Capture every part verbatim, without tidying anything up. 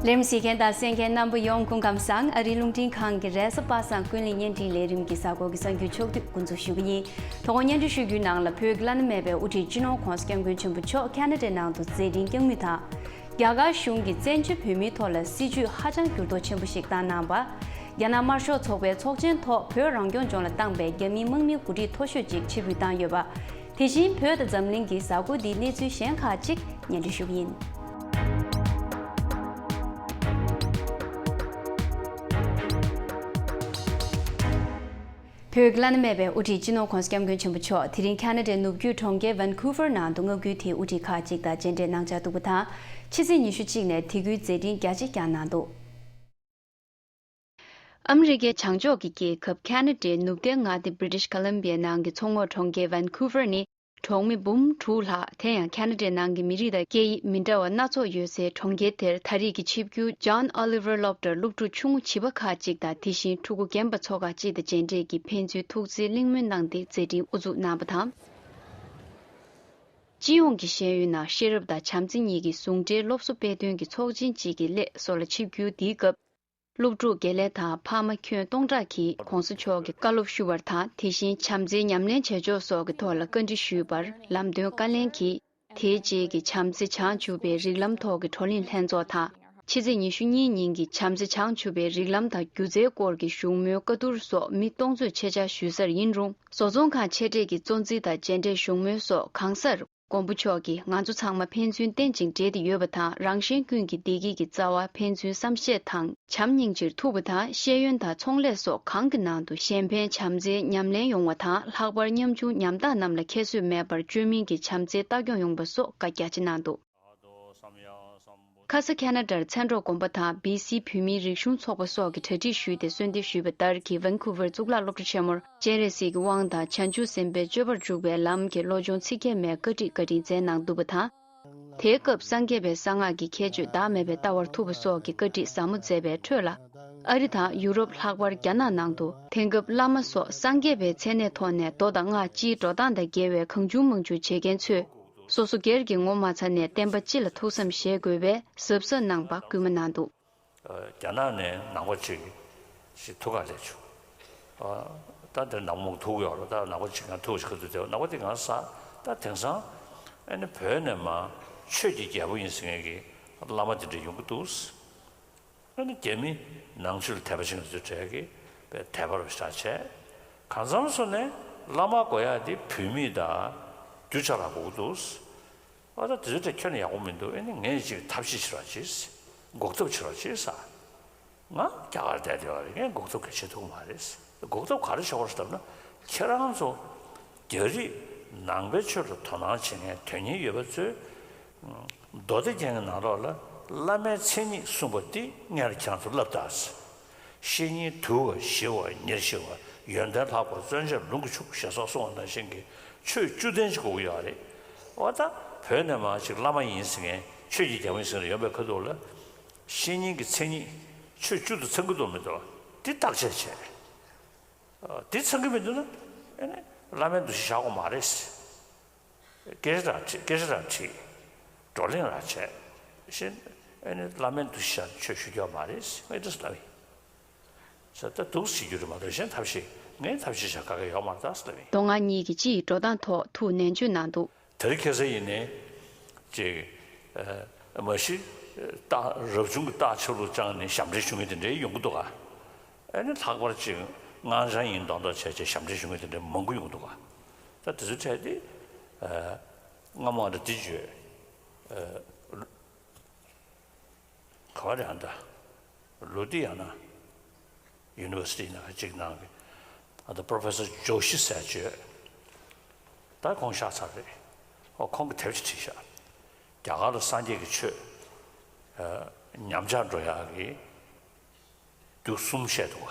ལས་རིམ་གཟིགས་མཁན་དང་གསན་མཁན་རྣམ་པ་ཡོངས་སྐུ་ཁམས་བཟང་། ཨ་རིའི་རླུང་འཕྲིན་ཁང་གི་རེས་གཟའ་པ་སངས་ཀུན་གླེང་བརྙན་འཕྲིན་ལས་རིམ་གྱི་གཟའ་འཁོར་གྱི་གསར་འགྱུར་ཕྱོགས་བསྡུས་འགོ་འཛུགས་ཞུ་གི་ཡིན། དོ་དགོང་བརྙན་འཕྲིན་ཞུ་རྒྱུའི་ནང་ལ་བོད་ཀྱི་བླ་ན་མེད་པའི་དབུ་ཁྲིད་སྤྱི་ནོར་༸གོང་ས་༸སྐྱབས་མགོན་ཆེན་པོ་མཆོག་ཁ་ན་ཌའི་ནང་དུ་མཛད་འཕྲིན་བསྐྱངས་མུས་དང་། རྒྱ་གར་གཞུང་གིས་བཙན་བྱོལ་བོད་མིའི་ཐོག་ལ་སྲིད་བྱུས་ཧ་ཅང་འགྱུར་ལྡོག་ཆེན་པོ་ཞིག་བཏང་གནང་བ། རྒྱ་ནག་དམར་ཤོག་ཚོགས་པའི་ཚོགས་ཆེན་ཐོག་བོད་རང་སྐྱོང་ལྗོངས་ལ་བཏང་པའི་རྒྱ་མིའི་དམག་མིའི་འགོ་ཁྲིད་མཐོ་ཤོས་ཅིག་ཕྱིར་འབུད་བཏང་ཡོད་པ། དེ་བཞིན་བོད་དང་འཛམ་གླིང་གི་གཟའ་འཁོར་འདིའི་གནས་ཚུལ་གཞན་ཁག་ཅིག་སྙན་སྒྲོན་ཞུ་གི་ཡིན། བོད་ཀྱི་བླ་ན་མེད་པའི་དབུ་ཁྲིད་སྤྱི་ནོར་༸གོང་ས་༸སྐྱབས་མགོན་ཆེན་པོ་མཆོག་དེ་རིང་ཁ་ན་ཌའི་ནུབ་རྒྱུད་གྲོང་ཁྱེར་ཝན་ཁུ་ཝར་ནང་དུ་མངའ་ཁུལ་དེའི་དབུ་ཁྲིད་ཁག་ཅིག་དང་མཇལ་འཕྲད་གནང་འཆར་འདུག་པ་དང་། ཕྱི་ཚེས་ཉི་ཤུ་གཅིག་ནས་དེ་ཁུལ་མཛད་འཕྲིན་རྒྱ་ཆེ་བསྐྱངས་གནང་འདུག་ཨ་མི་རི་ཀའི་བྱང་ཕྱོགས་ཀྱི་རྒྱལ་ཁབ་ཁ་ན་ཌའི་ནུབ་བསྟན་མངའ་སྡེ་British Columbia་ནང་གི་མཚོ་ངོགས་གྲོང་ཁྱེར་ཝན་ཁུ་ཝར་ནི། གྲོང་མི་འབུམ་དྲུག་ལྷག་དེ་ཡང་ཁ་ན་ཌའི་ནང་གི་མི་རིགས་དང་སྐད་ཡིག་མི་འདྲ་བ་སྣ་ཚོགས་ཡོད་སའི་གྲོང་ཁྱེར་དེར་ད་རེས་ཀྱི་ཆིབས་བསྒྱུར་John Oliver སློབ་གྲྭར་སློབ་ཕྲུག་ཆུང་ངུ་བྱིས་པ་ཁག་ཅིག་དང་དེ་བཞིན་ཕྲུ་གུ་རྒན་པ་ཚོ་ཁག་ཅིག་དང་མཇལ་འཕྲད་ཀྱིས་ཕན་ཚུན་ཐུགས་བརྩེའི་གླེང་མོལ་གནང་སྟེ་མཛད་འཕྲིན་དབུ་འཛུགས་གནང་བ་དང་། སྤྱི་ཡོངས་ཀྱི་ཤེས་ཡོན་ནང་ཤེས་རབ་དང་བྱམས་བརྩེ་གཉིས་ཀྱི་ཟུང་འབྲེལ་སློབ་གསོ་སྤེལ་དོན་གྱི་ཚོགས་ཆེན་གཅིག་གི་སླད་སོགས་ལ་ཆིབས་བསྒྱུར་འདིའི་སྐབས། སློབ་ཕྲུག་དགེ་ལས་དང་ཕ་མ་ཁྱོན་སྟོང་ཕྲག་གིས་༸གོང་ས་མཆོག་གི་བཀའ་སློབ་ཞུ་བར་དང་དེ་བཞིན་བྱམས་བརྩེའི་ཉམས་ལེན་བྱེད་ཕྱོགས་སོགས་ཀྱི་ཐོག་ལ་བཀའ་འདྲི་ཞུས་པར་ལམ་སྟོན་བཀའ་ལན་གྱིས། དེའི་རྗེས་ཀྱི་བྱམས་བརྩེ་བྱང་ཆུབ་པའི་རིགས་ལམ་ཐོག་གི་བགྲོ་གླེང་ལྷན་ཚོགས་དང་། ཕྱི་ཚེས་ཉི་ཤུ་གཉིས་ཉིན་གྱི་བྱམས་བརྩེ་བྱང་ཆུབ་པའི་རིགས་ལམ་དང་སྒྱུ་རྩལ་སྐོར་གྱི་བཞུགས་མོལ་བཀའ་བསྡུར་སོགས་མི་སྟོང་ཚོས་ཆེད་བཅར་ཞུས་སར་ཡིན་རུང་། བཟོ་ཚོང་ཁང་ཆེ་གྲས་ཀྱི་གཙོ་འཛིན་དང་མཇལ་འཕྲད་བཞུགས་མོལ་སོགས་གང་སར། མགོན་པོ་མཆོག་གིས་ང་ཚོ་ཚང་མ་ཕན་ཚུན་བརྟེན་ཅིང་འབྲེལ་ཏེ་ཡོད་པ་དང་། རང་གཞན་ཀུན་གྱི་བདེ་སྐྱིད་ཀྱི་རྩ་བ་ཕན་ཚུན་བསམ་ཤེས་དང་བྱམས་སྙིང་རྗེར་ཐུག་པ་དང་། ཤེས་ཡོན་དང་ཚོང་ལས་སོགས་གང་གི་ནང་དུ་གཞན་ཕན་བྱམས་བརྩེའི་ཉམས་ལེན་ཡོང་བ་དང་། ལྷག་པར་ཉམ་ཆུང་ཉམ་ཐག་རྣམས་ལ་ཁྱད་གསོད་མེད་པར་བཅོས་མིན་གྱི་བྱམས་བརྩེའི་ལྟ་སྐྱོང་ཡོང་བ་སོགས་བཀའ་རྒྱ་ཆེ་གནང་འདུག་ཁ་ས་ཁ་ན་ཌར་མཚན་སྒྲོག་དགོན་པ་དང་བི་སི་བོད་མིའི་རིག་གཞུང་ཚོགས་པ་སོགས་ཀྱིས་གྲ་སྒྲིག་ཞུས་ཏེ་གསོལ་འདེབས་ཞུས་པ་ལྟར་གྱི་ཝན་ཁུ་ཝར་གཙུག་ལག་སློབ་གྲྭ་ཆེན་མོར་སྤྱན་རས་གཟིགས་ཀྱི་དབང་དང་བྱང་ཆུབ་སེམས་དཔའི་སྤྱོད་པར་འཇུག་པའི་ལམ་གྱི་བློ་སྦྱོང་ཚིག་བརྒྱད་མའི་བཀའ་ཁྲིད་བཀའ་དྲིན་སྩལ་གནང་འདུག་པ་དང་། དེའི་སྐབས་སངས་རྒྱས་པའི་གསང་སྔགས་ཀྱི་ཁྱད་ཆོས་བདག་མེད་པའི་ལྟ་བར་ཐུག་པ་སོགས་ཀྱི་བཀའ་ཁྲིད་ཟབ་མོ་མཛད་པའི་ཁྲོད་ལ། ཨ་རི་དང་ཡུ་རོབ་ལྷག་པར་རྒྱ་ནག་ནང་དུ་དེང་སྐབས་བླ་མ་སོགས་སངས་རྒྱས་པའི་མཚན་གནས་ཐོག་ནས་མདོ་དང་སྔགས་སྤྱིའི་འགྲོ་སྟངས་དང་འགལ་བའི་གང་བྱུང་མང་བྱུང་བྱེད་མཁན་ཚོས། སོ་སོ་སྒེར་གྱི་ངོ་མ་ཚ་ནས་བསྟན་པ་སྤྱི་ལ་ཐུགས་བསམ་བཞེས་དགོས་པའི་གཟབ་གཟབ་གནང་པ་སྐུལ་མ་གནང་འདུག་རྒྱ་ནག་ནས་ནང་པ་གཅིག་ཞིག་ཐུག་ག་སླེབས་བྱུང་། ད་འདིར་ནང་མོག་ཐུག་ཡོད་རེད། ད་ནང་པ་གཅིག་ཡང་ཐུག་ཞིག་ག་ཚོད་བསྡད་ནང་པ་དེ་ང་ས་ད་དེང་སང་ཨ་ནི་བོད་ནས་མ་ཆོས་ཀྱི་རྒྱལ་པོ་ཡིན་ཟེར་མཁན་གྱི་བླ་མ་དེ་འདྲ་ཡོང་གི་འདུག་ཨ་ནི་རྒྱ་མི་ནང་ཆོས་ལ་དད་པ་བྱེད་མཁན་ཚོའི་གྲས་ཀྱིས་དཔེ་དད་པ་རུ་ཞེ་དྲག་བྱས། གང་འཚམ་སོ་ནས་བླ་མ་དགོས་ཡག་དེ་བོད་མི་དང་རྒྱུ་ཆ་ལ་དགོས་ཀྱི་འདུག་ཨ་ད་དེ་ཚོའི་གྲས་ཁྱོན་ནས་ཡག་པོ་མི་འདུག་ཨ་ནི་ངས་ཅིག་ཐབས་ཤེས་བྱེད་རོགས་གྱིས། འགོག་ཐབས་བྱེད་རོགས་གྱིས་ས། ང་རྒྱ་གར་བསྡད་བསྡད་པ་རེད། ངས་འགོག་ཐབས་ག་བྱེད་ཐུབ་ཀྱི་མ་རེད། འགོག་ཐབས་ག་རེ་བྱེད་དགོས་རེད་ཟེར་ལབ་ན། ཁྱེད་རང་ཚོ་རྒྱ་རིགས་ནང་པའི་ཆོས་ལ་དོ་སྣང་བྱེད་མཁན་དོན་གཉེར་ཡོད་པ་ཚོས། མདོ་སྡེ་རྒྱན་གྱི་ནང་ལོགས་ལ་བླ་མའི་མཚན་ཉིད་གསུངས་པ་འདི་སྔོན་ལ་ཁྱེད་རང་ཚོ་བསླབ་དང་། བཤེས་གཉེན་དུལ་བ་ཞི་བ་ཉེར་ཞི་བ་ཡོན་ཏན་ལྷག་པ་བརྩོན་འགྲུས་ལུང་གིས་ཕྱུག་ཞེས་སོགས་གསུངས་པ་ནང་བཞིན་གྱི་ཆོས་བཅུ་ལྡན་ཅིག་དགོས་ཀྱི་ཡོད་རེད། འོ་ད་བོད་ནས་མར་ཅིག་བླ་མ་ཡིན་ཟེར་མཁན་ཆོས་ཀྱི་རྒྱལ་པོ་ཡིན་ཟེར་མཁན་ཡོང་པའི་ཁ་ཐུག་ལ། བཤེས་གཉེན་གྱི་མཚན་ཉིད་ཆོས་བཅུ་དང་ཚང་གི་འདུག་མི་འདུག་འདི་བརྟག་དཔྱད་བྱས། འདི་ཚང་གི་མི་འདུག་ན་ཨ་ནི་བླ་མའི་འདུ་ཤེས་བཞག་དགོས་མ་རེད། སྐད་ཆ་རང་དྲིས། སྐད་ཆ་རང་དྲིས། བགྲོ་གླེང་རང་བྱས། གཞན་ཨ་ནི་བླ་མའི་འདུ་ཤེས་བཞག་ཆོས་ཞུ་རྒྱུ་མ་རེད། ངས་འདི་ལབ་ཡིན། ས་ད་འདུག་སེ་བྱེད་རྒྱུ་རེད་མ་གཏོགས་གཞན་ཐབས་ཤེས་ངས་ཐབས་ཤེས་བྱ་ག་གེ་ཡོད་མ་རེད་ད་ལབ་ཡིན། མདོ་སྔགས་གཉིས་ཀྱི་སྤྱི་ཡི་འགྲོ་སྟངས་ཐོག་ཐུགས་ནན་བརྗོད་གནང་འདུག་དེ་རིང་ཁ་སང་ཡིན་ནའི་ཅིག་མ་གཞི་རྟགས་རབ་བྱུང་གི་རྟགས་ཆ་ལུགས་བཅངས་ནས་ཞབས་འདྲེན་ཞུ་མཁན་དེ་འདྲའི་ཡོང་གི་འདུག་ག་ཨ་ནི་ལྷག་པར་ཅིག་སྔགས་འཆང་ཡིན་མདོག་མདོག་བྱས་བྱས་ཞབས་འདྲེན་ཞུ་མཁན་དེ་འདྲའི་མང་པོ་ཡོང་གི་འདུག་ག་ད་དེ་ཚོའི་གྲས་དེ་སྔ་མོ་ཨ་འདྲ་འདི་བརྗོད། ག་བ་རེད་ཨ་འདྲ། ལུ་དྷི་ཡ་ན་ཡུ་ནི་ཝར་སི་ཊི་ནང་གཅིག་ནང་གི་ཨ་འདྲ་པོ་རོ་ཕེ་སར་ཇོ་ཤི་ཟེར་བརྗོད། ད་ཁོང་གཤེགས་ཚར་རེད། ཨོ་ཁོང་གིས་དེབ་ཅིག་བྲིས་ཤག་རྒྱ་གར་ལ་སངས་རྒྱས་ཀྱི་ཆོས་ཉམས་ཆག་འགྲོ་ཡག་གི་རྒྱུ་གསུམ་བཤད་འདུག་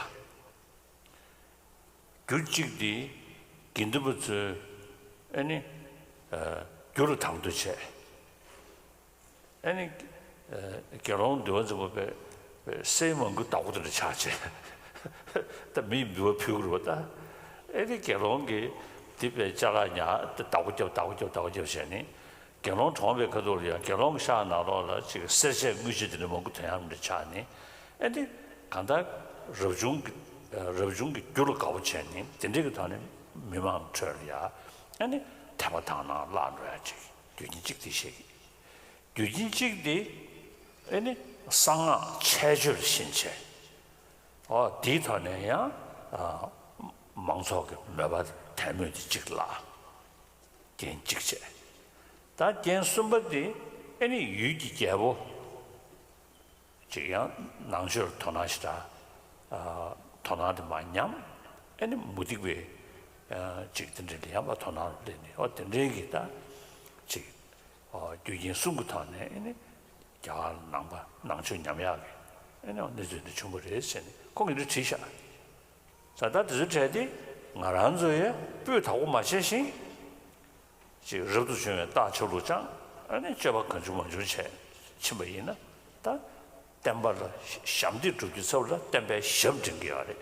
ག་རྒྱུ་གཅིག་དེ་དགེ་འདུན་པ་ཚོས་ཨ་ནི་རྒྱུ་ལ་དང་དུ་བྱས། ཨ་ནི་དགེ་སློང་འདུལ་བ་འཛིན་པ་པས་སྲས་མང་པོའི་བདག་པོ་དེ་འདྲ་ཆགས་བྱས། ད་མིས་འབུལ་བ་ཕུལ་དགོས་རེད་པ་ད། ཨ་ནི་དགེ་སློང་གིས་དེ་པས་ཅ་ལག་ཉར་བདག་པོ་རྒྱབ་བདག་པོ་རྒྱབ་བདག་པོ་རྒྱབ་བྱས་ནས། དགེ་སློང་གྲོངས་པའི་ཁ་ཐུག་ལ་ཡང་དགེ་སློང་གི་ཤག་ནང་ལོགས་ལ་ཅིག་གསེར་ཆས་དངུལ་ཆས་དེ་འདྲ་མང་པོ་ཐོན་ཡག་འདྲ་ཆགས་ནས། ཨེ་འདི་གང་ལྟར་རབ་བྱུང་གི་རབ་བྱུང་གི་རྒྱུ་ལ་དགའ་པོ་བྱས་ནས་དེ་འདྲའི་གི་ཐོག་ནས་མི་མང་ཁྲོད་ལ་ཡང་ཨེ་ནི་དད་པ་དག་སྣང་བརླག་འགྲོ་ཡག་ཅིག་རྒྱུ་རྐྱེན་གཅིག་དེ་ཤེས་ཀྱི། རྒྱུ་རྐྱེན་གཅིག་དེ་ཨེ་ནི་གསང་སྔགས་ཆད་གཅོད་ལ་ཕྱིན་བྱས། ཨོ་དེའི་ཐོག་ནས་ཡང་ཨ་མང་ཚོགས་ཀྱི་མོས་པ་དད་མོས་དེ་གཅིག་བརླག་རྐྱེན་གཅིག་བྱས། ད་རྐྱེན་གསུམ་པ་དེ་ཨེ་ནི་ཡུལ་གྱི་རྒྱལ་པོ་ཅིག་ཡང་ནང་ཆོས་ལ་དོ་སྣང་ཞེ་དྲག་ཨ་དོ་སྣང་དེ་མར་ཉམས། ཨེ་ནི་མུ་སྟེགས་པའི་ཨ་ཅིག་དེ་འདྲ་ལ་ཡང་མར་དོ་སྣང་སླེབས་ནས། ཨོ་དེ་འདྲའི་གི་ད་ཅིག་ཨོ་རྒྱུ་རྐྱེན་གསུམ་གྱི་ཐོག་ནས་ཨེ་ནི་རྒྱ་གར་ནང་པ་ནང་ཆོས་ཉམས་ཡག་གི་ཨེ་ནི་གནས་ཚུལ་འདི་བྱུང་བ་རེད་ཟེར་ནས་ཁོང་གིས་འདི་བྲིས་ཤག་ད་ལྟ་དེ་ཚོའི་གྲས་དེ་ང་རང་ཚོ་ཡང་སྤུས་དག་པོ་མ་བྱས་ཤིང་། ཅིག་རབ་ཏུ་བྱུང་བའི་རྟགས་ཆ་ལུགས་ཅང་ཨ་ནི་སྤྱོད་པ་གང་བྱུང་མང་བྱུང་བྱས་ཕྱིན་པ་ཡིན་ན། ད་བསྟན་པ་ལ་ཞབས་འདེགས་སྒྲུབ་རྒྱུའི་ཚབ་ལ་བསྟན་པའི་ཞབས་འདྲེན་གྱི་ཡོད་རེད།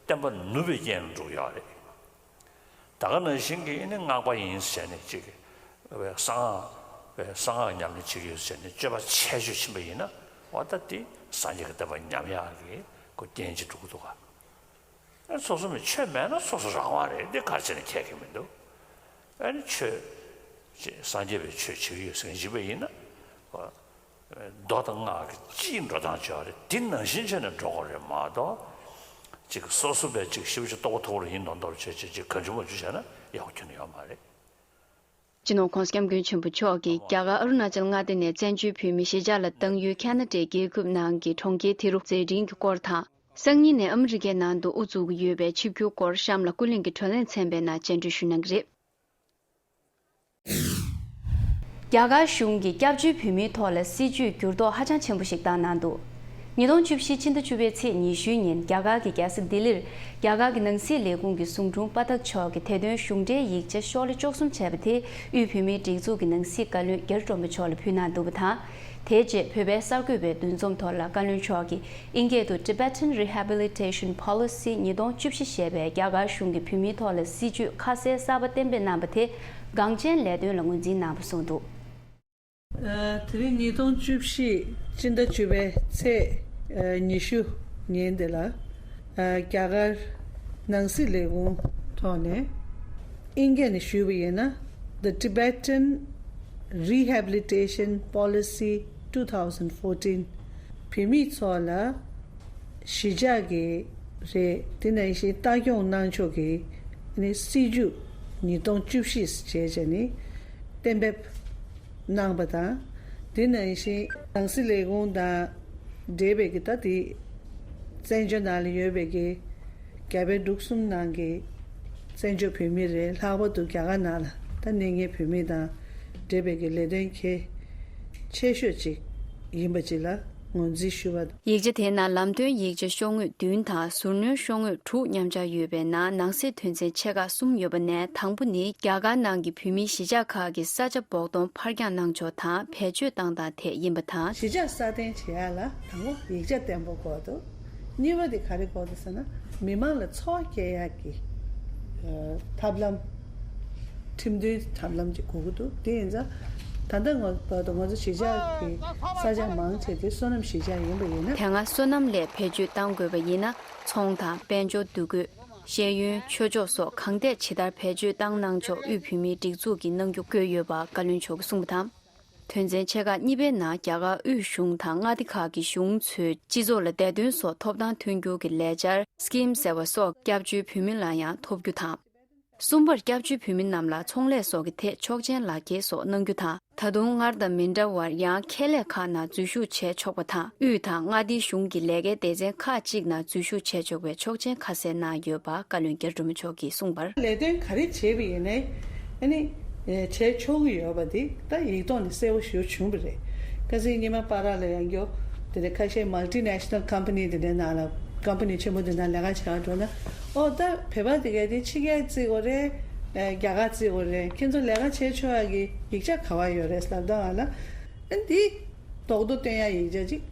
བསྟན་པ་ནུབ་པའི་རྐྱེན་ལ་འགྲོ་གི་ཡོད་རེད། ད་ག་ནང་བཞིན་གྱི་ཨ་ནི་སྔགས་པ་ཡིན་ཟེར་ནས་ཅིག་བའི་གསང་སྔགས་བའི་གསང་སྔགས་ཉམས་ལེན་བྱེད་ཀྱི་ཡོད་ཟེར་ནས་སྤྱོད་པ་ཆད་གཅོད་ཕྱིན་པ་ཡིན་ན། འོ་ད་དེ་སངས་རྒྱས་ཀྱི་བསྟན་པ་ཉམས་ཡག་གི་ཁོ་རྐྱེན་ཅིག་འགྲོ་གི་འདུག་ག་ཨ་སོ་སོ་མི་ཆོས་མེད་ན་སོ་སོ་རང་དབང་རེད། འདི་ག་རེ་བྱས་ནས་ཁྱད་ཀྱི་མི་འདུག་ཨ་ནི་ཆོས་ཅེས་སངས་རྒྱས་པའི་ཆོས་བྱེད་ཀྱི་ཡོད་ཟེར་མཁན་ཅིག་པ་ཡིན་ན། མདོ་དང་སྔགས་ཀྱི་སྤྱིའི་འགྲོ་སྟངས་བྱས་པ་རེད། དེ་ནང་བཞིན་བྱས་ནས་འགྲོ་དགོས་རེད་མ་གཏོགས། ཅིག་སོ་སོ་བས་ཅིག་ཞིབ་ཅིག་རྟོགས་པ་མཐོ་པོ་ཡིན་མདོག་མདོག་བྱས་བྱས་ཅིག་གང་བྱུང་མང་བྱུང་བྱས་ན་ཡག་པོ་ཁྱོན་ནས་ཡོད་མ་རེད། སྤྱི་ནོར་༧གོང་ས་༧སྐྱབས་མགོན་ཆེན་པོ་མཆོག་གིས་རྒྱ་གར་ཨ་རུ་ན་ཅལ་མངའ་སྡེ་ནས་བཙན་བྱོལ་བོད་མི་གཞིས་ཆགས་ལ་བཏང་ཡུལ་ཁ་ན་ཌའི་རྒྱལ་ཁབ་ནང་གི་གྲོང་ཁྱེར་དེ་རུ་མཛད་འཕྲིན་གྱི་སྐོར་དང་། སང་ཉིན་ནས་ཨ་མི་རི་ཀའི་ནང་དུ་དབུ་འཛུགས་ཀྱི་ཡོད་པའི་ཆིབས་བསྒྱུར་སྐོར་གཤམ་ལ་ཀུན་གླེང་གི་བགྲོ་གླེང་ཚན་པའི་ནང་སྤྱན་འབུལ་ཞུ་གནང་གི་རེད། རྒྱ་གར་གཞུང་གིས་སྐྱབས་བཅོལ་བོད་མིའི་ཐོག་ལ་སྲིད་བྱུས་འགྱུར་ལྡོག་ཧ་ཅང་ཆེན་པོ་ཞིག་བཏང་གནང་འདུག་ཉིས་སྟོང་བཅུ་བཞི་ཕྱི་ཟླ་བཅུ་པའི་ཚེས་ཉི་ཤུའི་ཉིན་རྒྱ་གར་གྱི་རྒྱལ་ས་ལྡི་ལིར་རྒྱ་གར་གྱི་ནང་སྲིད་ལས་ཁུངས་ཀྱི་ཟུང་དྲུང་པ་ཐག་མཆོག་གིས་དེ་དོན་གཞུང་འབྲེལ་ཡིག་ཆ་ཤོག་ལྷེ་བཅུ་གསུམ་བྱས་པ་དེ་དབུས་བོད་མིའི་སྒྲིག་འཛུགས་ཀྱི་ནང་སྲིད་བཀའ་བློན་རྒྱ་རི་སྒྲོལ་མ་མཆོག་ལ་ཕུལ་གནང་འདུག་པ་དང་། དེ་རྗེས་བོད་པའི་གསར་འགོད་པའི་འདུ་འཛོམས་ཐོག་ལ་བཀའ་བློན་མཆོག་གིས་ཨིན་སྐད་དུ་Tibetan Rehabilitation Policy ཉིས་སྟོང་བཅུ་བཞི་ཞེས་པའི་རྒྱ་གར་གཞུང་གིས་བོད་མིའི་ཐོག་ལ་སྲིད་བྱུས་ཁ་གསལ་གསར་པ་གཏན་འབེབས་གནང་པ་དེ་འགངས་ཆེན་ལས་དོན་ལ་ངོས་འཛིན་གནང་བ་གསུངས་འདུག་ཨ། དེ་རིང་ཉིས་སྟོང་བཅུ་བཞི་སྤྱི་ཟླ་བཅུ་པའི་ཚེས་ཨ་ཉི་ཤུ་ཉིན་དེ་ལ། ཨ། རྒྱ་གར་ནང་སྲིད་ལས་ཁུངས་ཐོག་ནས་ཨིན་སྐད་ནས་ཞུས་པ་ཡིན་ན། The Tibetan Rehabilitation Policy two thousand fourteen བོད་མིའི་ཚོགས་ལ་གཞིས་ཆགས་ཀྱི་རེད། དེ་ནང་བཞིན་ལྟ་སྐྱོང་གནང་ཕྱོགས་ཀྱི་ནི་སྲིད་བྱུས་ཉིས་སྟོང་བཅུ་བཞི་ཞེས་བྱས་ནས་གཏན་འབེབས་གནང་པ་དང་། དེ་ནང་བཞིན་ནང་སྲིད་ལས་ཁུངས་དང་འབྲེལ་བའི་གི་ད་དེ་བཙན་བྱོལ་ནང་ལ་ཡོད་པའི་གི་རྒྱ་བལ་འབྲུག་གསུམ་ནང་གི་བཙན་བྱོལ་བོད་མི་རེད། ལྷག་པར་དུ་རྒྱ་གར་ནང་ལ་ད་གནས་མཁན་བོད་མི་དང་འབྲེལ་བའི་གི་ལས་དོན་གལ་ཆེ་ཤོས་ཅིག་ཡིན་པ་ཅིག་ལ་ངོས་འཛིན་ཞུ་བ་དང་། ཡིག་ཆ་དེའི་ནང་ལམ་སྟོན་ཡིག་ཆ་ཤོག་ངོས་བདུན་དང་ཟུར་སྣོན་ཤོག་ངོས་དྲུག་མཉམ་སྦྱར་ཡོད་པའི་ནང་ནང་གསེས་དོན་ཚན་ཆེ་ཁག་གསུམ་ཡོད་པ་ནས། དང་པོ་ནི་རྒྱ་གར་ནང་གི་བོད་མིའི་གཞིས་ཆགས་ཁག་གི་ས་ཆ་བོགས་གཏོང་ཕར་འགྱངས་གནང་ཕྱོགས་དང་བེད་སྤྱོད་བཏང་སྟངས་ཐད་ཡིན་པ་དང་། གཞིས་ཆགས་སྲ་བརྟན་བྱེད་ཡག་ལ་དང་པོ་ཡིག་ཆ་བརྟན་པོ་དགོས་འདུག་གཉིས་པ་དེ་ག་རེ་དགོས་འདུག་ཟེར་ན། མི་མང་ལ་འཚོ་བ་སྐྱེལ་ཡག་གི་ཨ་ཐབས་ལམ། ཁྲིམས་མཐུན་ཐབས་ལམ་ཅིག་དགོས་ཀྱི་འདུག་དེ་ཡིན་ཙང་། ད་ལྟ་ང་བར་དུ་ང་ཚོ་གཞིས་ཆགས་ཀྱི་ས་ཆ་མང་ཆེ་དེ་སོ་ནམ་གཞིས་ཆགས་ཡིན་པ་ཡིན་ན། དེ་སྔ་སོ་ནམ་ལས་བེད་སྤྱོད་བཏང་དགོས་པ་ཡིན་ན། ཚོང་དང་དཔལ་འབྱོར་འདུ་འགོད། ཤེས་ཡོན། ཆོས་ཕྱོགས་སོགས་གང་ཐད་ཇི་ལྟར་བེད་སྤྱོད་བཏང་གནང་ཕྱོགས་དབུས་བོད་མིའི་སྒྲིག་འཛུགས་ཀྱིས་གནང་རྒྱུ་བཀོད་ཡོད་པ་བཀའ་བློན་མཆོག་གིས་གསུངས་པ་དང་། དོན་ཚན་ཆེ་ཁག་གཉིས་པའི་ནང་རྒྱ་གར་དབུས་གཞུང་དང་མངའ་སྡེ་ཁག་གི་གཞུང་ཚོས་སྤྱི་ཚོགས་ལ་བདེ་དོན་སོགས་ཐོབ་ཐང་ཐོན་རྒྱུ་གི་ལས་འཆར་སི་ཀིམ་ཟེར་བ་སོགས་སྐྱབས་བཅོལ་བོད་མི་ལ་ཡང་ཐོབ་རྒྱུ་དང་། གསུམ་པར་སྐྱབས་བཅོལ་བོད་མི་རྣམས་ལ་ཚོང་ལས་སོགས་ཀྱི་ཐད་ཆོག་མཆན་ལག་འཁྱེར་སོགས་གནང་རྒྱུ་དང་། ད་དུང་སྔར་དང་མི་འདྲ་བར་ཡང་ཁེ་ལས་ཁག་ནང་འཛུལ་ཞུགས་བྱས་ཆོག་པ་དང་། དབུས་དང་མངའ་སྡེའི་གཞུང་གི་ལས་ཀའི་སྡེ་ཚན་ཁག་ཅིག་ནང་འཛུལ་ཞུགས་བྱས་ཆོག་པའི་ཆོག་མཆན་ཁ་གསལ་གནང་ཡོད་པ་བཀའ་བློན་རྒྱ་རི་སྒྲོལ་མ་མཆོག་གིས་གསུངས་པར། ལས་དོན་ག་རེ་བྱས་པ་ཡིན་ནའི་ཨ་ནི་བྱས་ཆོག་གི་ཡོད་པ་འདི་ད་ཡིག་ཐོག་ནས་གསལ་པོ་ཞེ་པོ་བྱུང་བ་རེད། ཁ་སང་ཉི་མ་པར་ལ་ཡང་འགྱོ། དེ་ནས་ཁ་ཤས་མལ་ཊི་ནེ་ཤ་ནལ་ཀམ་པ་ནི་དེ་འདྲའི་ནང་ལ་ཀམ་པ་ནི་ཆེན་པོ་དེ་འདྲ་ལས་ཀ་བྱེད་ག་འགྲོ་ན། ཨོ་ད་བོད་པ་དེ་གས་དེ་ཕྱི་རྒྱལ་བརྩི་དགོས་རེད། རྒྱ་གར་བརྩི་དགོས་རེད། ཁྱེད་ཚོ་ལས་ཀ་བྱེད་ཆོག་ཡ་གི་ཡིག་ཆ་ག་བ་ཡོད་རེད་ལབ་ད་ང་ལ། ཨ་འདི་རྡོག་རྡོག་སྟོན་ཡ་ཡིག་ཆ་ཅིག་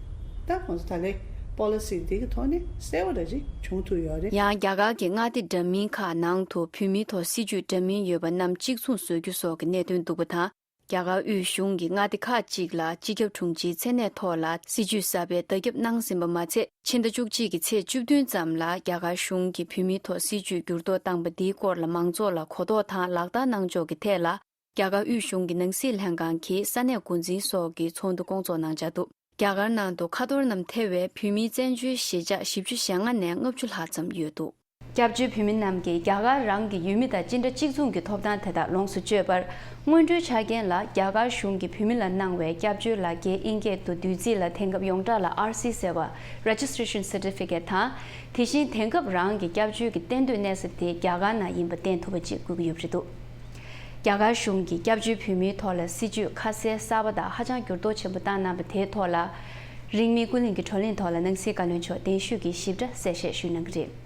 ད་ང་ཚོ་ད་ལས་པོ་ལི་སི་འདི་གི་ཐོག་ནས་གསལ་པོ་འདྲ་ཅིག་བྱུང་ཐུབ་ཡོད་རེད། ཡང་རྒྱ་གར་གྱི་མངའ་སྡེ་འདྲ་མིན་ཁག་ནང་དུ་བོད་མིའི་ཐོག་སྲིད་བྱུས་འདྲ་མིན་ཡོད་པ་རྣམས་གཅིག་མཚུངས་བཟོ་རྒྱུ་སོགས་ཀྱི་གནད་དོན་འདུག་པ་དང་། རྒྱ་གར་དབུས་གཞུང་གིས་མངའ་སྡེ་ཁག་ཅིག་ལ་སྤྱི་ཁྱབ་དྲུང་ཆེའི་མཚན་གནས་ཐོག་ལ་སྲིད་ཇུས་གསར་པའི་བརྡ་ཁྱབ་གནང་ཟིན་པ་མ་ཚད། ཕྱི་ཟླ་བཅུ་གཅིག་གི་ཚེས་བཅུ་བདུན་ཙམ་ལ་རྒྱ་གར་གཞུང་གིས་བོད་མིའི་ཐོག་སྲིད་ཇུས་འགྱུར་ལྡོག་བཏང་པ་འདིའི་སྐོར་ལ་མང་ཚོགས་ལ་གོ་རྟོགས་དང་ལག་བསྟར་གནང་ཕྱོགས་ཀྱི་ཐད་ལ། རྒྱ་གར་དབུས་གཞུང་གི་ནང་སྲིད་ལྷན་ཁང་གིས་ས་གནས་འགོ་འཛིན་སོགས་ཀྱི་ཚོགས་འདུ་སྐོང་ཚོགས་གནང་འཆར་འདུག་རྒྱ་གར་ནང་དུ་ཁ་འཐོར་རྣམས་ཐེ་བའི་བོད་མིའི་བཙན་བྱོལ་གཞིས་ཆགས་བཞི་བཅུ་ཞེ་ལྔ་ནས་ལྔ་བཅུ་ལྷག་ཙམ་ཡོད་འདུག་སྐྱབས་བཅོལ་བོད་མི་རྣམས་ཀྱིས་རྒྱ་གར་རང་གི་ཡུལ་མི་དང་ཅི་འདྲ་གཅིག་མཚུངས་ཀྱི་ཐོབ་ཐང་དེ་དག་ལོངས་སུ་སྤྱོད་པར་སྔོན་འགྲོའི་ཆ་རྐྱེན་ལ་རྒྱ་གར་གཞུང་གིས་བོད་མི་ལ་གནང་བའི་སྐྱབས་བཅོལ་ལག་འཁྱེར་དབྱིན་སྐད་དུ་བསྡུས་ཚིག་ལ་དེང་སྐབས་ཡོངས་གྲགས་ལ་ཨར་སི་ཟེར་བ། Registration Certificate དང་། དེ་བཞིན་དེང་སྐབས་རང་གི་སྐྱབས་བཅོལ་གྱི་གཏན་སྡོད་གནས་ས་དེ་རྒྱ་གར་ནང་ཡིན་པ་བསྟན་ཐུབ་པ་ཅིག་དགོས་ཀྱི་ཡོད་པ་རེད་འདུག་རྒྱ་གར་གཞུང་གིས་སྐྱབས་བཅོལ་བོད་མིའི་ཐོག་ལ་སྲིད་ཇུས་ཁ་གསལ་གསར་པ་དང་ཧ་ཅང་འགྱུར་ལྡོག་ཆེན་པོ་བཏང་གནང་བ་དེའི་ཐོག་ལ། རིང་མིན་ཀུན་གླེང་གི་བགྲོ་གླེང་ཐོག་ལ་ནང་སྲིད་བཀའ་བློན་མཆོག་གདན་ཞུས་ཀྱིས་ཞིབ་ཕྲ་གསལ་བཤད་ཞུ་གནང་གི་རེད།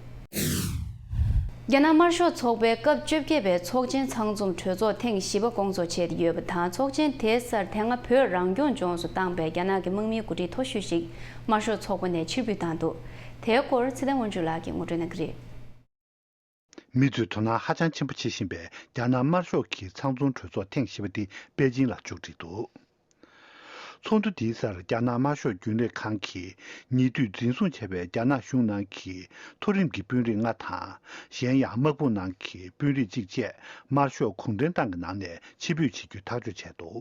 རྒྱ་ནག་དམར་ཤོག་ཚོགས་པའི་སྐབས་བཅོ་བརྒྱད་པའི་ཚོགས་ཆེན་ཚང་འཛོམས་གྲོས་ཚོགས་ཐེངས་བཞི་པ་སྐོང་ཚོགས་བྱས་ཏེ་ཡོད་པ་དང་། ཚོགས་ཆེན་དེའི་སར་དེ་སྔ་བོད་རང་སྐྱོང་ལྗོངས་སུ་བཏང་པའི་རྒྱ་ནག་གི་དམག་མིའི་འགོ་ཁྲིད་མཐོ་ཤོས་ཤིག་དམར་ཤོག་ཚོགས་པ་ནས་ཕྱིར་འབུད་བཏང་འདུག་དེའི་སྐོར་ཚེ་བརྟན་དབང་ཕྱུག་ལགས་ཀྱིས་ངོ་སྤྲོད་གནང་གི་རེད། མི་ཚོས་དོ་སྣང་ཧ་ཅང་ཆེན་པོ་བྱེད་བཞིན་པའི་རྒྱ་ནག་དམར་ཤོག་གི་ཚང་འཛོམས་གྲོས་ཚོགས་ཐེངས་བཞི་པ་འདི་པེ་ཅིང་ལ་མཇུག་བསྒྲིལ་འདུག་ཚོགས་འདུ་འདིའི་སར་རྒྱ་ནག་དམར་ཤོག་རྒྱུན་ལས་ཁང་གིས་ཉེ་དུས་འཛིན་བཟུང་བྱས་པའི་རྒྱ་ནག་གཞུང་ནང་གི་མཐོ་རིམ་གྱི་དཔོན་རིགས་ལྔ་དང་། གཞན་ཡང་དམག་དཔུང་ནང་གི་དཔོན་རིགས་གཅིག་བཅས་དམར་ཤོག་གུང་ཁྲན་ཏང་གི་ནང་ནས་ཕྱིར་འབུད་བྱེད་རྒྱུའི་ཐག་གཅོད་བྱས་འདུག་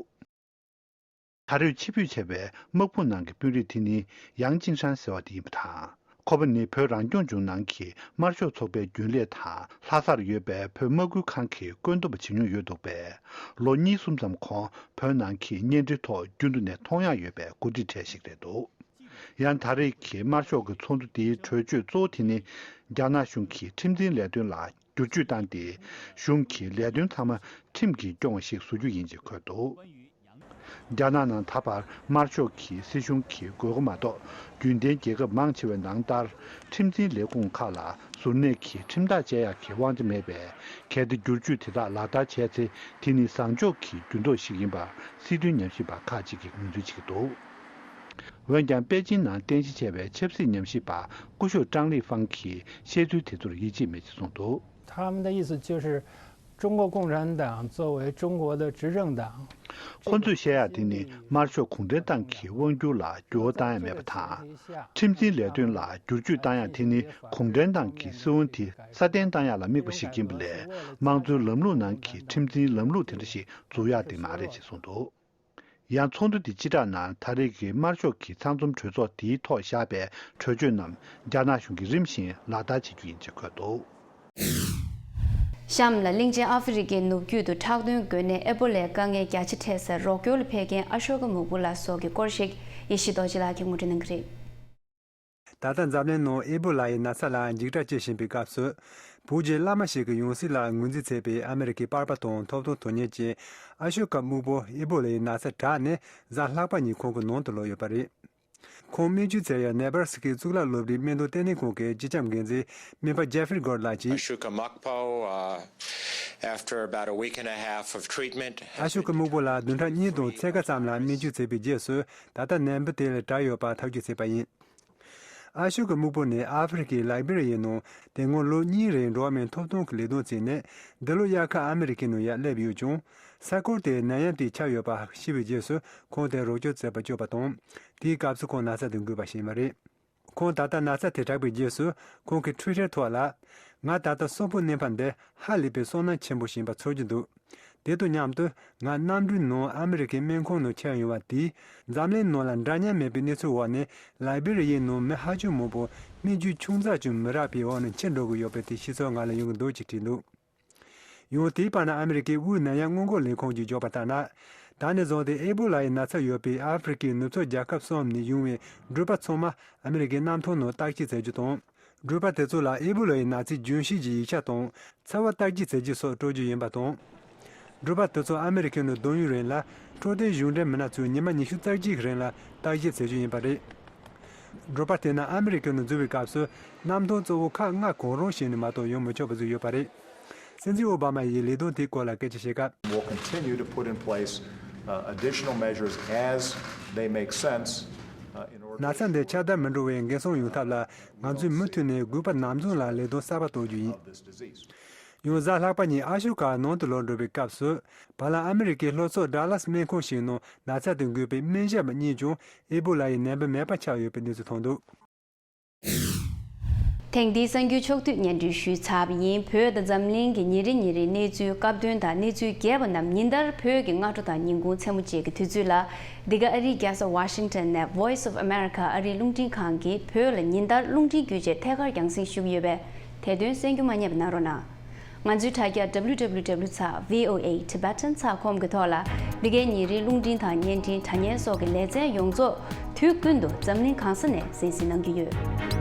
ད་རེས་ཕྱིར་འབུད་བྱས་པའི་དམག་དཔུང་ནང་གི་དཔོན་རིགས་དེ་ནི་ཡང་ཅིན་ཧྲན་ཟེར་བ་དེ་ཡིན་པ་དང་། ཁོ་པ་ནི་བོད་རང་སྐྱོང་ལྗོངས་ནང་གི་དམར་ཤོག་ཚོགས་པའི་རྒྱུན་ལས་དང་། ལྷ་སར་ཡོད་པའི་བོད་དམག་ཁུལ་ཁང་གི་བཀོད་འདོམས་པ་བྱེད་མྱོང་ཡོད་འདུག་པས། ལོ་གཉིས་གསུམ་ཙམ་གོང་བོད་ནང་གི་བརྙན་འཕྲིན་ཐོག་རྒྱུན་དུ་ནས་མཐོང་ཡག་ཡོད་པའི་འགོ་ཁྲིད་གྲས་ཤིག་རེད་འདུག་ཡང་ད་རེས་ཀྱི་དམར་ཤོག་གི་ཚོགས་འདུ་དེའི་གྲོས་ཆོད་གཙོ་བོ་དེ་ནི། རྒྱ་ནག་གཞུང་གིས་ཁྲིམས་འཛིན་ལས་དོན་ལ་བསྒྱུར་བཅོས་བཏང་སྟེ། གཞུང་གི་ལས་དོན་ཚང་མ་ཁྲིམས་ཀྱིས་སྐྱོང་བ་ཞིག་བཟོ་རྒྱུ་ཡིན་ཅེས་འཁོད་འདུག་རྒྱ་ནག་ནང་ད་བར་དམར་ཤོག་གི་སྲིད་གཞུང་གི་དགོས་མཁོ་མ་གཏོགས། རྒྱུན་ལྡན་རྒྱལ་ཁབ་མང་ཆེ་བའི་ནང་ལྟར། ཁྲིམས་འཛིན་ལས་ཁུངས་ཁག་ལ་ཟུར་གནས་ཀྱི་ཁྲིམས་ཐག་བཅད་ཡག་གི་དབང་ཆ་མེད་པས། གལ་ཏེ་བསྒྱུར་བཅོས་དེ་དག་ལག་བསྟར་བྱས་ཚེ། དེ་ནི་བཟང་ཕྱོགས་ཀྱི་འགྱུར་ལྡོག་ཞིག་ཡིན་པར་སྲིད་དོན་ཉམས་ཞིབ་པ་ཁག་ཅིག་གིས་ངོས་འཛིན་བྱེད་ཀྱི་འདུག་འོན་ཀྱང་། པེ་ཅིན་ནང་རྟེན་གཞི་བྱས་པའི་ཆབ་སྲིད་ཉམས་ཞིབ་པ་སྐུ་ཞབས་ཀྲང་ལི་ཧྥང་གིས་བཤད་ཚུལ་དེ་ཚོར་ཡིད་ཆེས་མེད་ཅེས་གསུངས་འདུག་ཐ་མ་的意思就是中国共产党作为中国的执政党， ཁོ་ཚོས་བཤད་ཡག་དེ་ནི་དམར་ཤོག་གུང་ཁྲན་ཏང་གི་དབང་སྒྱུར་ལ་འགྱུར་བ་བཏང་ཡག་མེད་པ་དང་། ཁྲིམས་འཛིན་ལས་དོན་ལ་བསྒྱུར་བཅོས་བཏང་ཡག་དེ་ནི་གུང་ཁྲན་ཏང་གི་སྲིད་དབང་དེ་སྲ་བརྟན་བཏང་ཡག་ལ་དམིགས་པ་ཞིག་ཡིན་པ་ལས། དམངས་གཙོའི་ལམ་ལུགས་ནང་གི་ཁྲིམས་འཛིན་ལམ་ལུགས་དེ་འདྲ་ཞིག་འཛུགས་ཡག་དེ་མ་རེད་ཅེས་གསུངས་འདུག་ཡང་ཚོགས་འདུ་དེ་སྤྱི་བསྒྲགས་ནང་ད་རེས་ཀྱི་དམར་ཤོག་གི་ཚང་འཛོམས་གྲོས་ཚོགས་དེའི་ཐོག་བཞག་པའི་གྲོས་ཆོད་རྣམས་རྒྱ་ནག་གཞུང་གིས་རིམ་བཞིན་ལག་བསྟར་བྱེད་རྒྱུ་ཡིན་ཅེས་འཁོད་འདུག་གཤམ་ལ་གླིང་ཆེན་ཨ་ཧྥེ་རི་ཁའི་ནུབ་རྒྱུད་དུ་ཁྲག་དོན་འགོས་ནད་ཨེ་པོ་ལའི་དཀའ་ངལ་རྒྱ་ཆེ་འཕྲད་སར་རོགས་སྐྱོར་ལ་ཕེབས་མཁན་ཨ་ཤོ་ཀ་སྨུག་པོ་ལགས་སོགས་ཀྱི་སྐོར་ཞིག་ཡེ་ཤེས་རྡོ་རྗེ་ལགས་ཀྱིས་ངོ་སྤྲོད་གནང་གི་རེད། ད་ལྟ་འཛམ་གླིང་ནང་ཨེ་པོ་ལའི་ན་ཚ་ལ་འཇིགས་སྐྲག་སྐྱེ་བཞིན་པའི་སྐབས་སུ། བོད་ཀྱི་བླ་མ་ཞིག་གི་ཡང་སྲིད་ལ་ངོས་འཛིན་མཛད་པའི་ཨ་མི་རི་ཀའི་པར་པ་དང་ཐོབ་ཐང་དོན་གཉེར་ཅན་ཨ་ཤོ་ཀ་སྨུག་པོ་ཨེ་པོ་ལའི་ན་ཚ་དྲག་ནས་གཟའ་ལྷག་པ་ཉིན་ཁོང་གི་ནང་དུ་ལོག་ཡོད་པ་རེད། ཁོང་སྨན་བཅོས་བྱེད་ཡག་ནེ་བར་སི་ཀའི་གཙུག་ལག་སློབ་གྲྭའི་སྨན་དོན་ལྟེ་གནས་ཁང་གི་སྤྱི་ཁྱབ་འགན་འཛིན་སྨན་པ་ཇེ་ཧྥི་རི་གོར་ལགས་ཀྱིས། Ashoka Mukpo, uh, after about a week and a half of treatment, has ཨ་ཤོ་ཀ་སྨུག་པོ་ལགས་བདུན་ཕྲག་གཉིས་དང་ཕྱེད་ཀ་ཙམ་ལ་སྨན་བཅོས་བྱས་པའི་རྗེས་སུ། ད་ལྟ་ནད་འབུ་དེ་ལས་དྲག་ཡོད་པ་ཐག་གཅོད་བྱས་པ་ཡིན། ཨ་ཤོ་ཀ་སྨུག་པོ་ནི་ཨ་ཧྥེ་རི་ཁའི་ལའི་བེ་རི་ཡའི་ནང་དེ་སྔོན་ལོ་གཉིས་རིང་འགྲོ་བ་མིའི་ཐོབ་ཐང་གི་ལས་དོན་བྱས་ནས། འདི་ལོ་དབྱར་ཁར་ཨ་མི་རི་ཀའི་ནང་ཡར་སླེབས་ཡོད་ཀྱང་། ས་ཁུལ་དེའི་ནད་ཡམས་དེ་ཁྱབ་ཡོད་པ་ཤེས་པའི་རྗེས་སུ། ཁོང་དེར་རོགས་སྐྱོར་བྱེད་པར་བསྐྱོད་པ་དང་། དེའི་སྐབས་སུ་ཁོང་ན་ཚ་དེ་འགོས་པ་ཞིག་ཡིན་པ་རེད། ཁོང་ད་ལྟ་ན་ཚ་དེ་དྲག་པའི་རྗེས་སུ། ཁོང་གིས་ཊུའི་ཊར་ཐོག་ལ། ང་ད་ལྟ་གསོན་པོ་གནས་བབ་འདི་ཧ་ལས་པའི་བསོད་ནམས་ཆེན་པོ་ཞིག་ཡིན་པ་ཚོར་གྱི་འདུག་དེ་དང་མཉམ་དུ། ང་གནམ་གྲུའི་ནང་ཨ་མི་རི་ཀའི་སྨན་ཁང་ནང་ཁྱེར་ཡོང་བ་དེས། འཛམ་གླིང་ནང་ལ་འདྲ་མཉམ་མེད་པའི་གནས་ཚུལ་འོག་ནས། ལའི་བེ་རི་ཡའི་ནང་མི་ཧ་ཅང་མང་པོ་སྨན་བཅོས་ཆུང་ཙག་ཅིག་མི་རག་པའི་འོག་ནས་འཆི་འགྲོ་གི་ཡོད་པའི་དེ་ཤེས་ཚོར་ང་ལ་ཡོང་གི་འདུག་ཅེས་བྲིས་འདུག་ཡང་དེའི་བར་ན་ཨ་མི་རི་ཀའི་དབུས་ནད་ཡམས་སྔོན་འགོག་ལས་ཁུངས་ཀྱིས་བརྗོད་པ་ལྟར་ན། ད་ནས་བཟུང་སྟེ་ཨེ་པོ་ལ་ཡི་ན་ཚ་ཡོད་པའི་ཨ་ཧྥེ་རི་ཁའི་ནུབ་ཕྱོགས་རྒྱལ་ཁབ་གསུམ་ནས་ཡོང་བའི་འགྲུལ་པ་ཚང་མ་ཨ་མི་རི་ཀའི་གནམ་ཐང་ནང་བརྟག་དཔྱད་བྱེད་རྒྱུ་དང་། འགྲུལ་པ་དེ་ཚོ་ལ་ཨེ་པོ་ལ་ཡི་ན་ཚའི་རྒྱུན་ཤེས་ཀྱི་ཡིག་ཆ་དང་ཚ་བ་བརྟག་དཔྱད་བྱེད་རྒྱུ་སོགས་སྤྲོད་རྒྱུ་ཡིན་པ་དང་། འགྲུལ་པ་དེ་ཚོ་ཨ་མི་རི་ཁའི་ནང་བསྡད་ཡུན་རིང་ལ་འཕྲོད་བསྟེན་གཞུང་འབྲེལ་མི་སྣ་ཚོས་ཉི་མ་ཉི་ཤུ་རྩ་གཅིག་གི་རིང་ལ་བརྟག་དཔྱད་བྱེད་རྒྱུ་ཡིན་པ་རེད། འགྲུལ་པ་དེ་རྣམས་ཨ་མི་རི་ཀའི་ནང་འཛུལ་བའི་སྐབས་སུ་གནམ་ཐང་གཙོ་བོ་ཁག་ལྔ་གང་རུང་ཞིག་ནས་མ་གཏོགས་ཡོང་མི་ཆོག་པ་བཟོས་ཡོད་པ་རེད། སྲིད་འཛིན་ཨོ་བྷ་མ་ཡིས་ལས་དོན་དེའི་སྐོར་ལ་སྐད་ཆ་བཤད་སྐབས། We'll continue to put in place, uh, additional measures as they make sense, uh, in order ན་ཚ་འདི་ཁྱབ་གདལ་མི་འགྲོ་བའི་འགན་སྲུང་ཡོང་ཐབས་ལ་ང་ཚོས་མུ་མཐུད་ནས་དགོས་པ་ནམ་རྫོང་ལ་ལས་དོན་གསར་པ་གཏོང་རྒྱུ་ཡིན། of this disease. ཉུང་གཟའ་ལྷག་པ་ཉིན་ཨ་ཤུ་ཀ་ནང་དུ་ལོག་འགྲོ་བའི་སྐབས་སུ། བར་ལམ་ཨ་མི་རི་ཀའི་ལྷོ་ཕྱོགས་ཌ་ལཱས་སྨན་ཁང་ཞིག་ནང་ན་ཚ་དང་འགོས་པའི་སྨན་ཞབས་གཉིས་ཀྱང་ཨེ་བོ་ལ་ཡི་ནད་འབུ་མེད་པ་ཆགས་ཡོད་པའི་གནས་ཚུལ་ཐོན་འདུག། ཐེངས་འདིའི་གསར་འགྱུར་ཕྱོགས་བསྡུས་སྙན་སྒྲོན་ཞུས་ཚར་བ་ཡིན། བོད་དང་འཛམ་གླིང་གི་ཉིན་རེ་ཉིན་རེའི་གནས་ཚུལ་སྐབས་དོན་དང་གནས་ཚུལ་རྒྱས་པ་རྣམས་ཉིན་ལྟར་བོད་ཀྱི་སྔ་དྲོ་དང་ཉིན་གུང་མཚན་མོ་བཅས་ཀྱི་དུས་ཚོད་ལ། འདི་ག་ཨ་རིའི་རྒྱལ་ས་ཝ་ཤིང་ཊོན་ནས་Voice of America ཨ་རིའི་རླུང་འཕྲིན་ཁང་གིས་བོད་ལ་ཉིན་ལྟར་རླུང་འཕྲིན་བརྒྱུད་བཅས་ཐད་ཀར་རྒྱང་སྲིང་ཞུ་གི་ཡོད་པས། དེ་དོན་གསན་རྒྱུ་མ་བསྙེལ་བ་གནང་རོགས་གནང་། ང་ཚོའི་དྲ་རྒྱ་W W W ཚེག་V O A Tibetan ཚེག་com གི་ཐོག་ལ། འདི་གའི་ཉིན་རེའི་རླུང་འཕྲིན་དང་བརྙན་འཕྲིན་དྲ་བརྙན་སོགས་ཀྱི་ལེ་ཚན་ཡོངས་རྫོགས་དུས་ཀུན་ཏུ་འཛམ་གླིང་གང་ས་ནས་གསན་གཟིགས་གནང་རྒྱུ་ཡོད།